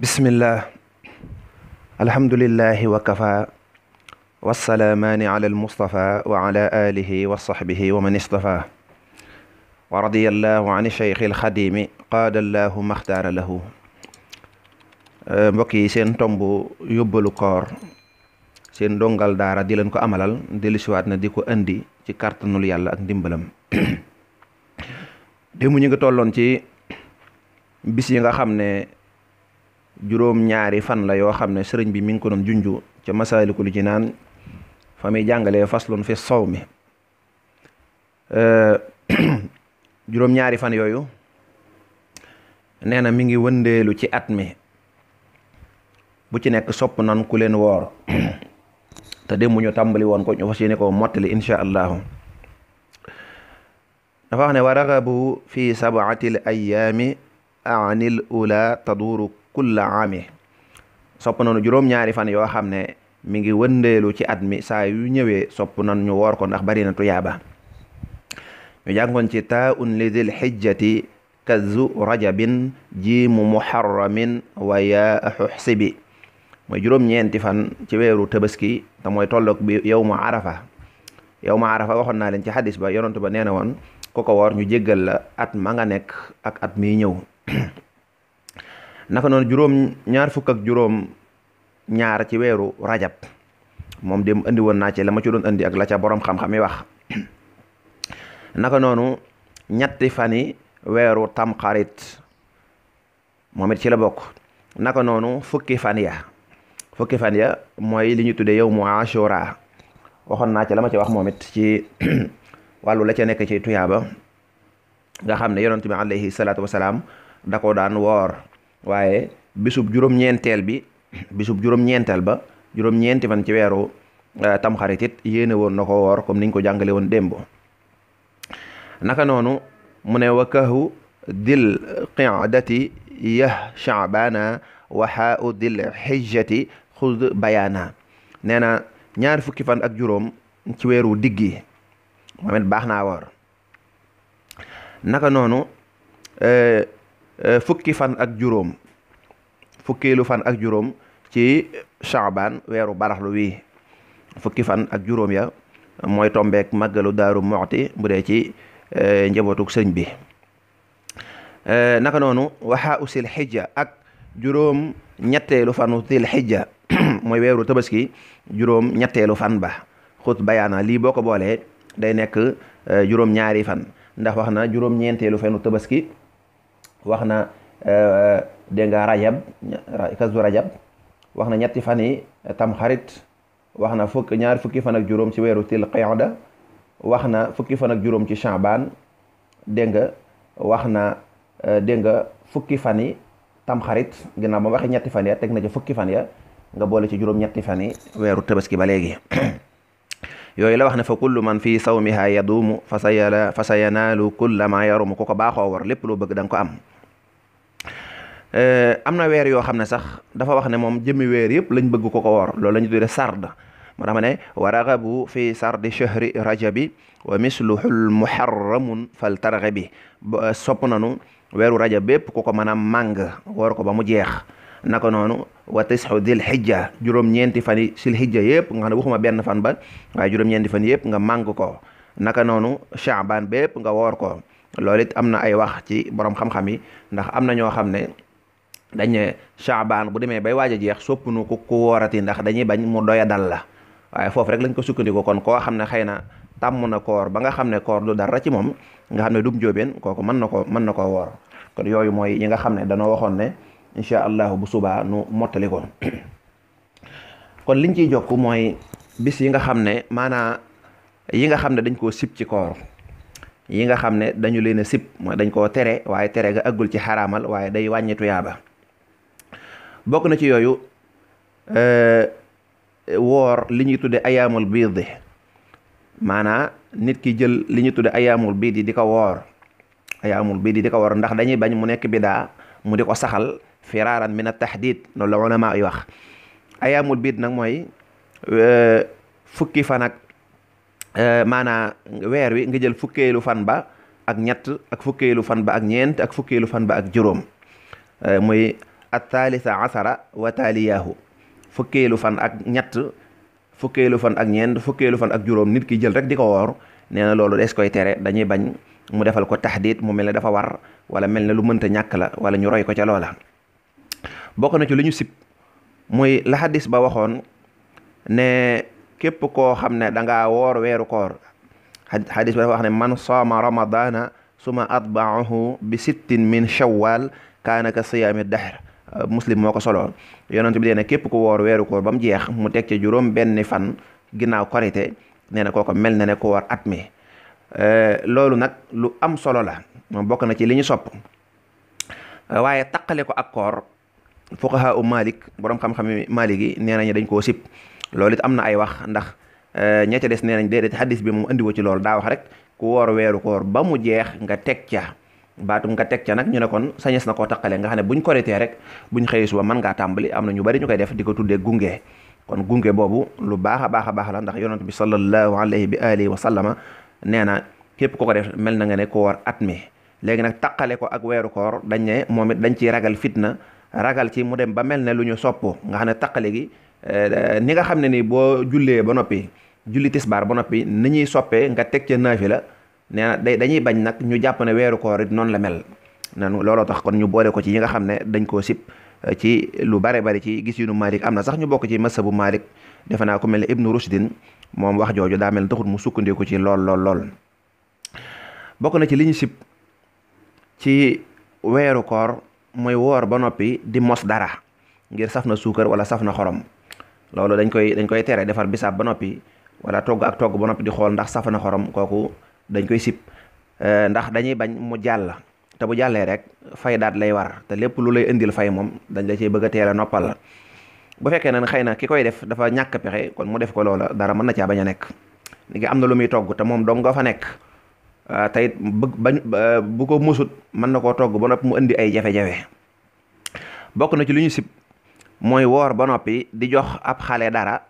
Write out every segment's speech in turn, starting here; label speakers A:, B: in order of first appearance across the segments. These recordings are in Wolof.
A: bismillah alhamdulillahi wa kafa wassalaamaani ala almustafa wa ala alihi wa sahbihi wa man istafa wa radiyallahu an cheikh alxadimi qaadallahu maxtaara lahu. mbokk yi seen tomb yóbbalu koor seen ndongal daara di leen ko amalal dellusiwaat na di ko indi ci kàttanul yàlla ak ndimbalam. démb ñu ngi tolloon ci bis yi nga xam ne juróom ñaari fan la yoo xam ne sëriñ bi mi ngi ko doon junju ca Masaalikul Jinaan fa muy jàngalee faslun fi sawmi. juróom ñaari fan yooyu nee na mi ngi wëndeelu ci at mi bu ci nekk sopp nan ku leen woor te démb ñu tàmbali woon ko ñu fas yéene ko mottali insha allahu. dafa wax ne wa ragabu fi sab'atil ayyaami anil ula taduru kulla aami. sopp nañu juróom ñaari fan yoo xam ne mi ngi wëndeelu ci at mi saa yu ñëwee sopp nañ ñu woor ko ndax bari na tuyaaba. ñu jàngoon ci taa un li dil xijjati kazu rajabin jiimu muharramin wa yaa xuxsibi. mooy juróom ñeenti fan ci weeru tabaski te mooy tolloog bi yawmu arafa. yawmu arafa waxoon naa leen ci xadis ba yonent ba nee na woon ku ko woor ñu jéggal la at ma nga nekk ak at miy ñëw. naka noonu juróom ñaar fukk ak juróom ñaar ci weeru rajab moom dem indi woon naa ci la ma ci doon indi ak la ca borom xam-xam yi wax. naka noonu ñetti fani weeru tamxarit moom it ci la bokk. naka noonu fukki fan ya mooy li ñu tuddee yawmu ashura waxoon naa ci la ma ci wax moom it ci wàllu la ca nekk ci tuyaaba nga xam ne yonent bi alayhi salaatu wasalaam da ko daan woor. waaye bisub juróom-ñeenteel ba juróom-ñeenti fan ci weeru tamxarit it yéene woon na ko woor comme niñ ko jàngale woon démb. naka noonu mu ne wa kahu dil qi'dati yah sha'bana wa haa'u dil hijjati xud bayaana. nee na ñaar fukki fan ak juróom ci weeru diggi moom it baax naa woor. naka noonu fukki fan ak juróom fukkeelu fan ak juróom ci Sha'ban weeru baraxlu wi fukki fan ak juróom ya mooy tombeek màggalu Daaru Muxti bu dee ci njabootuk sëñ bi. naka noonu waxaa usil xijja ak juróom ñetteelu fanu sil xijja mooy weeru tabaski juróom ñetteelu fan ba xut bayaana. lii boo ko boolee day nekk juróom ñaari fan ndax wax na juróom ñeenteelu fanu tabaski wax na dégg nga kazu rajab wax na ñetti fan yi tamxarit wax na ñaar fukki fan ak juróom ci weeru til qiyada wax na fukki fan ak juróom ci Sha'ban dégg nga wax na dégg nga fukki fan yi tamxarit ginnaaw ba waxee ñetti fan ya teg na ci fukki fan ya nga boole ci juróom ñetti fan yi weeru tabaski ba léegi. yooyu la wax ne fa kullu man fii sawmiha yaduumu fa sa yanaalu kulla ma yarumu ku ko baaxoo war lépp loo bëgg da nga ko am. am na weer yoo xam ne sax dafa wax ne moom jëmmi weer yëpp lañ bëgg ko woor loolu la ñu tuddee sard. moo tax ma ne wa ragabu fi sardi chahri rajabi wa misluhul muharramun fal targhabi. sopp nanu weeru rajab bépp ku ko mën a màng woor ko ba mu jeex. naka noonu wa tisxu dil xijja juróom-ñeenti fan yi sil xijja yëpp nga xam ne waxuma benn fan ba waaye juróom-ñeenti fan yëpp nga màng ko. naka noonu Sha'ban bépp nga woor ko. loolu it am na ay wax ci borom xam-xam yi ndax am na ñoo xam ne dañ ne Sha'ban bu demee bay waaj a jeex sopp nu ku woorati ndax dañuy bañ mu doya dal la waaye foofu rek lañ ko sukkandiku. kon koo xam ne xëy na tàmm na koor ba nga xam ne koor du dara ci moom nga xam ne dum jóobeen kooku mën na koo woor. kon yooyu mooy yi nga xam ne danoo waxoon ne incha allahu bu subaa nu mottali ko. kon liñ ciy jokk mooy bis yi nga xam ne maanaa yi nga xam ne dañ koo sib ci koor yi nga xam ne dañu leen a sib mooy dañ koo tere waaye tere ga aggul ci xaraamal waaye day wàññi tuyaaba. bokk na ci yooyu woor li ñuy tudde ayaamul biid maanaa nit ki jël li ñuy tudde ayaamul biid di ko woor ndax dañuy bañ mu nekk bidaa mu di ko saxal firaaran min at-tahdid loolu la ulama yi wax. ayaamul biid nag mooy fukki fan ak maanaa weer wi nga jël fukkeelu fan ba ak ñett ak fukkeelu fan ba ak ñeent ak fukkeelu fan ba ak juróom muy athalitha asara wa taaliyaahu fukkeelu fan ak ñett fukkeelu fan ak ñeent fukkeelu fan ak juróom nit ki jël rek di ko woor nee na loolu des koy tere dañuy bañ mu defal ko taxdiit mu mel ne dafa war wala mel ne lu mënta ñàkk la wala ñu roy ko ca loola. bokk na ci li ñu sib muy la hadis ba waxoon ne képp koo xam ne da ngaa woor weeru koor hadis ba dafa wax ne man saama ramadana suma atbaahu bi sittin min shawwal kaana ka siyaami dahr muslim moo ko solo yonent bi dee ne képp ku woor weeru koor ba mu jeex mu teg ca juróom benni fan ginnaaw korite nee na kooko mel na ne ko woor at mi loolu nag lu am solo la moom bokk na ci li ñu sopp waaye taqale ko ak koor fuqaha u malik borom xam-xam malik yi nee nañu dañ koo sib loolu it am na ay wax ndax ña ca des nee nañ déedéet hadis bi moom andiwo ci loolu daa wax rek ku woor weeru koor ba mu jeex nga teg ca baatum nga teg ca nag ñu ne kon sañes na koo taqale nga xam ne buñ koritee rek buñ xëyee suba mën ngaa tàmbali am na ñu bari ñu koy def di ko tuddee gunge kon gunge boobu lu baax a baax la ndax yonent bi sallallahu alayhi bi alihi wa sallama nee na képp ko ko def mel na nga ne ko woor at mi léegi nag taqale ko ak weeru koor dañ ne moom it dañ ciy ragal fitna ragal ci mu dem ba mel ne lu ñu sopp nga xam ne taqale gi ni nga xam ne ni boo jullee ba noppi julli tisbaar ba noppi ni ñuy soppee nga teg ca naafila nee na dañuy bañ nag ñu jàpp ne weeru koor it noonu la mel nanu looloo tax kon ñu boole ko ci yi nga xam ne dañ koo sib ci lu bare bari ci gis yu nu Malik am na sax ñu bokk ci masabu Malik defe naa ko mel ne Ibnu Rushdin moom wax jooju daa mel ne taxut mu sukkandiku ci lool bokk na ci li ñu sib ci weeru koor mooy woor ba noppi di mos dara ngir saf na suukar wala saf na xorom loolu dañ koy tere defar bisaab ba noppi wala togg ak togg ba noppi di xool ndax saf na xorom kooku dañ koy sib ndax dañuy bañ mu jàll te bu jàllee rek fay daat lay war te lépp lu lay indil fay moom dañ la cee bëgg a teel a noppal la bu fekkee ne xëy na ki koy def dafa ñàkk pexe kon mu def ko loola dara mën na caa bañ a nekk ni ngi am na lu muy togg te moom dong nga fa nekk teyit bu ko musut mën na koo togg ba noppi mu indi ay jafe-jafe bokk na ci lu ñu sib mooy woor ba noppi di jox ab xale dara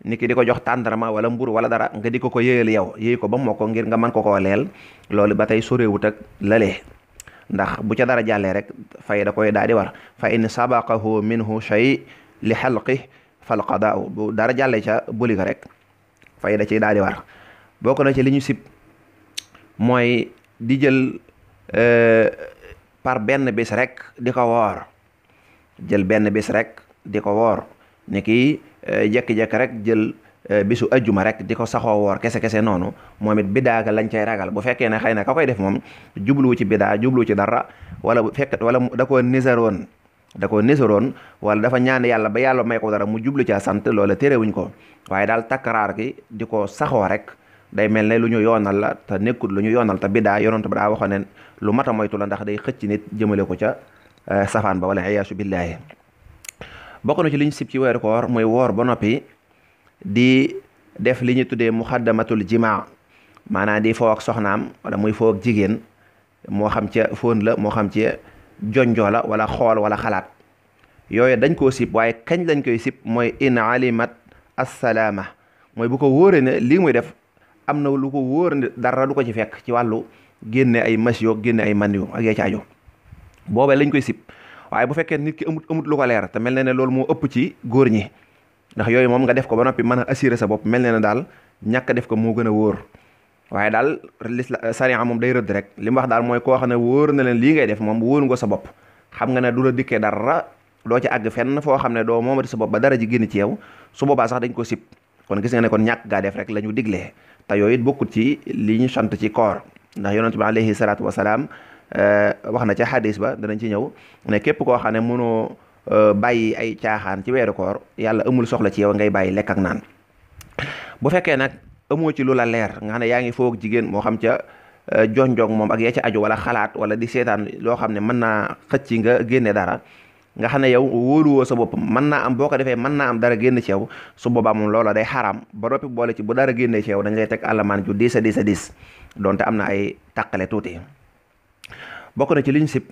A: nit ki di ko jox tàndarma wala mburu wala dara nga di ko yéyal yow yéy ko ba moo ko ngir nga mën ko koo leel loolu ba tey soréewut ak lalee ndax bu ca dara jàllee rek fay da koy daal di war fa in sabaqahu minhu shay li xalqi fal qadaa'u bu dara jàllee ca buli ga rek fay da ciy daal di war bokk na ci li ñu sib mooy di jël par benn bis rek di ko woor jël benn bis rek di ko woor ni kii jekki-jekki rek jël bisu ajjuma rek di ko saxoo woor kese noonu moom it bidaa ga lañ cay ragal bu fekkee ne xëy na ka koy def moom jubluwu ci bidaa jubluwu ci dara wala bu fekk wala da koo nisaroon wala dafa ñaan yàlla ba yàlla may ko dara mu jublu caa sant loola terewuñ ko waaye daal takkaraar gi di ko saxoo rek day mel ne lu ñu yoonal la te nekkut lu ñu yoonal te bidaa yonent ba daa waxoon ne lu mat a moytu la ndax day xëcc nit jëmale ko ca safaan ba wala iyaasu billaahi bokk na ci li ñu sib ci weeru koor mooy woor ba noppi di def li ñu tuddee muxaddamatul jimaa maanaam di foo ak soxnaam wala muy foo ak jigéen moo xam ca fóon la moo xam ci jonjoo la wala xool wala xalaat yooyu dañ koo sib waaye kañ lañ koy sib mooy in alimat assalaama mooy bu ko wóoree ne lii muy def am na lu ko wóor ne dara du ko ci fekk ci wàllu génne ay masio génne ay mandiyo ak yee caajo boobee lañ koy sib waaye bu fekkee nit ki amut lu ko leer te mel na ne loolu moo ëpp ci góor ñi ndax yooyu moom nga def ko ba noppi mën a assurer sa bopp mel na ne daal ñàkk def ko moo gën a wóor waaye daal sariya moom day rëdd rek li mu wax daal mooy koo xam ne wóor na leen lii ngay def moom wóoru nga sa bopp xam nga ne du la dikkee dara doo ci àgg fenn foo xam ne doo moomati sa bopp ba dara ji génn ci yow su boobaa sax dañ ko sib kon gis nga ne kon ñàkk gaa def rek la ñu diglee te yooyu it bokkut ci li ñu sant ci koor ndax yonent bi alayhi salaatu wasalaam wax na ca xadis ba danañ ci ñëw ne képp koo xam ne mënoo bàyyi ay caaxaan ci weeru koor yàlla amul soxla ci yow ngay bàyyi lekk ak naan bu fekkee nag amoo ci lu la leer nga xam ne yaa ngi foog jigéen moo xam ca jonjong moom ak ya ca aju wala xalaat wala di seetaan loo xam ne mën naa xëcc nga génne dara nga xam ne yow wóoluwoo sa bopp mën naa am boo ko defee mën naa am dara génn ci yow su boobaa moom loola day xaraam ba noppi boole ci bu dara génnee ci yow dañ lay teg àllamaan ju diis a diis donte am na ay tàqale tuuti bokk na ci liñ sib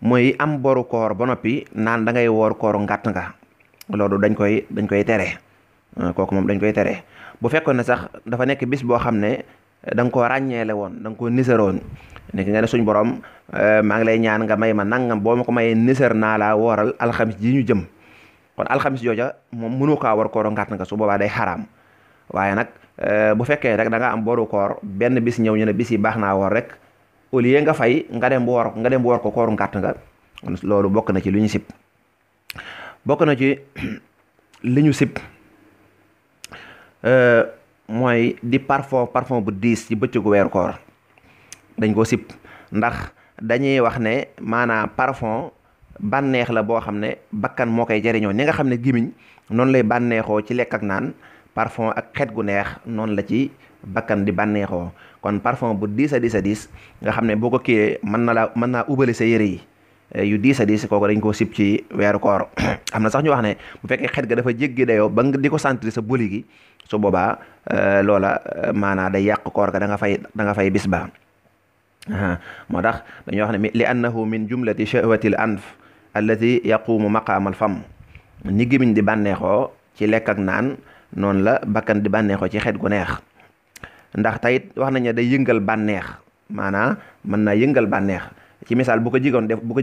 A: mooy am boru koor ba noppi naan da ngay woor kooru ngàtt nga loolu dañ koy tere kooku moom dañ koy tere bu fekkoon ne sax dafa nekk bis boo xam ne da nga koo ràññeele woon da nga koo niseroon ne ki nga ne suñ borom maa ngi lay ñaan nga may ma nangam boo ma ko mayee niser naa laa wooral alxamis ji ñu jëm kon alxamis jooja moom mënu kaa war kooru ngàtt nga su boobaa day xaraam waaye nag bu fekkee rek da nga am boru koor benn bis ñëw ñu ne bis yi baax naa woor rek au lieu nga fay nga dem bu woor ko kooru ngàtt nga loolu bokk na ci lu ñu sib bokk na ci li ñu sib mooy di parfum bu diis ci bëccëgu weeru koor dañ ko sib ndax dañuy wax ne maanaam parfum bànneex la boo xam ne bakkan moo koy jariñoo ni nga xam ne gimiñ noonu lay bànneexoo ci lekk ak naan parfum ak xet gu neex noonu la ci bakkan di bànneexoo kon parfum bu diis a diis nga xam ne boo ko kiiyee mën naa ubale sa yére yi yu diis a diis kooku dañ koo sib ci weeru koor am na sax ñu wax ne bu fekkee xet ga dafa jéggi dayoo ba nga di ko sentir sa boli gi su boobaa loola maanaa day yàq koor ga da nga fay bis ba moo tax dañuy wax ne li annahu min jumlati shahwatil anf allati yaqumu maqaamal fam ni gémmiñ di bànneexoo ci lekk ak naan noonu la bakkan di bànneexoo ci xet gu neex ndax tayit wax nañ ne day yëngal bànneex maanaam mën naa yëngal bànneex ci misaal bu ko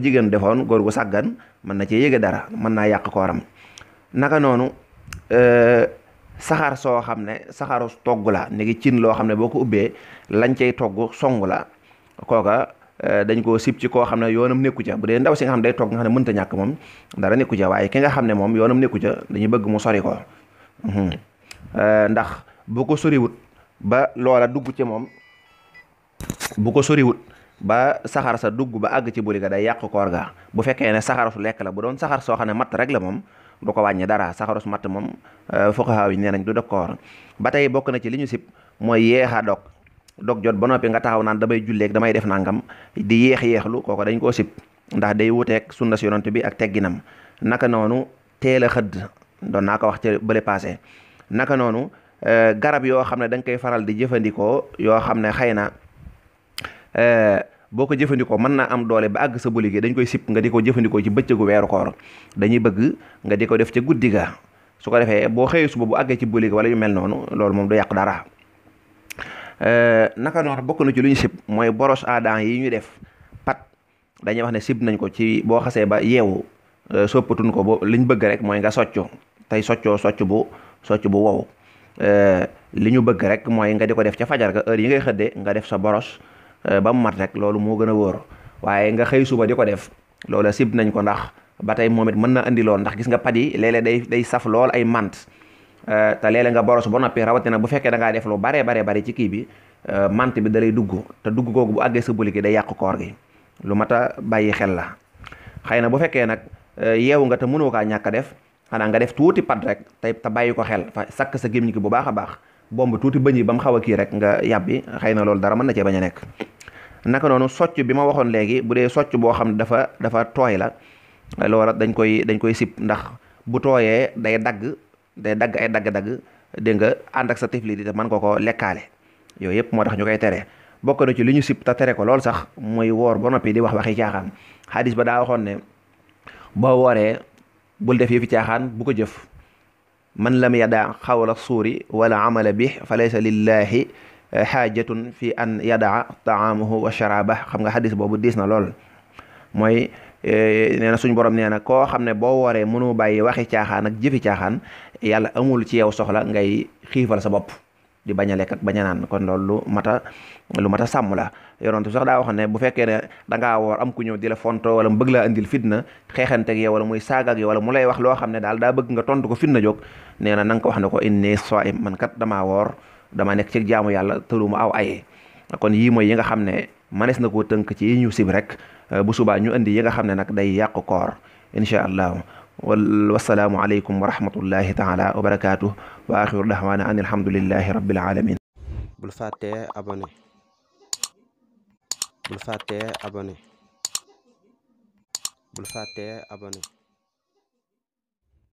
A: jigéen defoon góor gu sàggan mën na cee yëge dara mën naa yàq kooram naka noonu saxaar soo xam ne saxaaru togg la ni ngi cin loo xam ne boo ko ubbee lañ cay togg song la kooka dañ koo sib ci koo xam ne yoonam nekku ca bu dee ndaw si nga xam ne day togg nga xam ne mënta ñàkk moom dara nekku ca waaye ki nga xam ne moom yoonam nekku ca dañuy bëgg mu sori ko ndax bu ko soriwut ba loola dugg ci moom bu ko soriwut ba saxaar sa dugg ba àgg ci buli ga day yàq koor ga bu fekkee ne saxaar su lekk la bu doon saxaar soo xam ne matt rek la moom du ko wàññi dara saxaar su matt moom fuqahaa yi nee nañ du dog koor ba tey bokk na ci li ñu sib mooy yeexa dog jot ba noppi nga taxaw naan damay julleeg damay def nangam di yeexlu kooko dañ koo sib ndax day wuteeg sunna si yonent bi ak tegginam naka noonu teel a xëdd doon naa ko wax ca bële passé naka noonu garab yoo xam ne da nga koy faral di jëfandikoo yoo xam ne xëy na boo ko jëfandikoo mën naa am doole ba àgg sa buli gi dañ koy sib nga di ko jëfandikoo ci bëccëgu weeru koor dañuy bëgg nga di ko def ca guddi ga su ko defee boo xëyee suba bu àggee ci buli gi wala yu mel noonu loolu moom du yàq dara naka noonu bokk na ci lu ñu sib mooy boros à dents yi ñu def pat dañuy wax ne sib nañ ko ci boo xasee ba yeewu soppatuñ ko ba liñ bëgg rek mooy nga soccu tey socc bu wow li ñu bëgg rek mooy nga di ko def ca fajar ga heure yi ngay xëddee nga def sa boros ba mu mat rek loolu moo gën a wóor waaye nga xëy suba di ko def loola sib nañ ko ndax ba tey moom it mën na andi lool ndax gis nga pat yi léeg-léeg day saf lool ay mant te léeg-léeg nga boros ba noppi rawatina bu fekkee da ngaa def lu bare ci kii bi mant bi da lay dugg te dugg googu bu àggee sa buli gi day yàq koor gi lu mat a bàyyi xel la xëy na bu fekkee nag yeewu nga te mënoo kaa ñàkk a def xanaa nga def tuuti pat rek te bàyyi ko xel fa sakk sa gémmiñ gi bu baax a baax bomb tuuti bëñ yi ba mu xaw a kii rek nga yàbbi xëy na loolu dara mën na cee bañ a nekk naka noonu socc bi ma waxoon léegi bu dee socc boo xam ne dafa tooy la loola dañ koy sib ndax bu tooyee day dagg ay dagg-dagg dégg nga ànd ak sa tifli di te mën ko lekkaale yooyu yëpp moo tax ñu koy tere bokk na ci li ñu sib te tere ko lool sax mooy woor ba noppi di wax waxi caaxaan xadis ba daa waxoon ne boo wooree bul def yëfi caaxaan bu ko jëf man lam yada xawla suuri wala amala bi fa laysa lillahi xaajatun fi an yadaa taamahu wa sharabah xam nga xadis boobu diis na lool mooy nee na suñ borom nee na koo xam ne boo wooree mënu bàyyi waxi caaxaan ak jëfi caaxaan yàlla amul ci yow soxla ngay xiifal sa bopp di bañ a lekk ak bañ a naan kon loolu lu mat a sàmm la yonent sax daa wax ne bu fekkee ne da ngaa woor am ku ñëw di la fonto wala mu bëgg laa indil fitna xeexante ak yow wala muy saaga ak yow wala mu lay wax loo xam ne daal daa bëgg nga tontu ko fitna jóg nee na nga ko wax ne ko inni saim man kat damaa woor dama nekk ci jaamu yàlla tëluma aw aye kon yii mooy yi nga xam ne manees na koo tënk ci yi ñu sib rek bu subaa ñu indi yi nga xam ne nag day yàq koor incha allah wasalaamu aleykum wa rahmatullahi taala wa barakaatuh wa axiru daxwaana an alhamdulillahi rabbil alamin
B: bul fàttee abonné bul fàttee abonné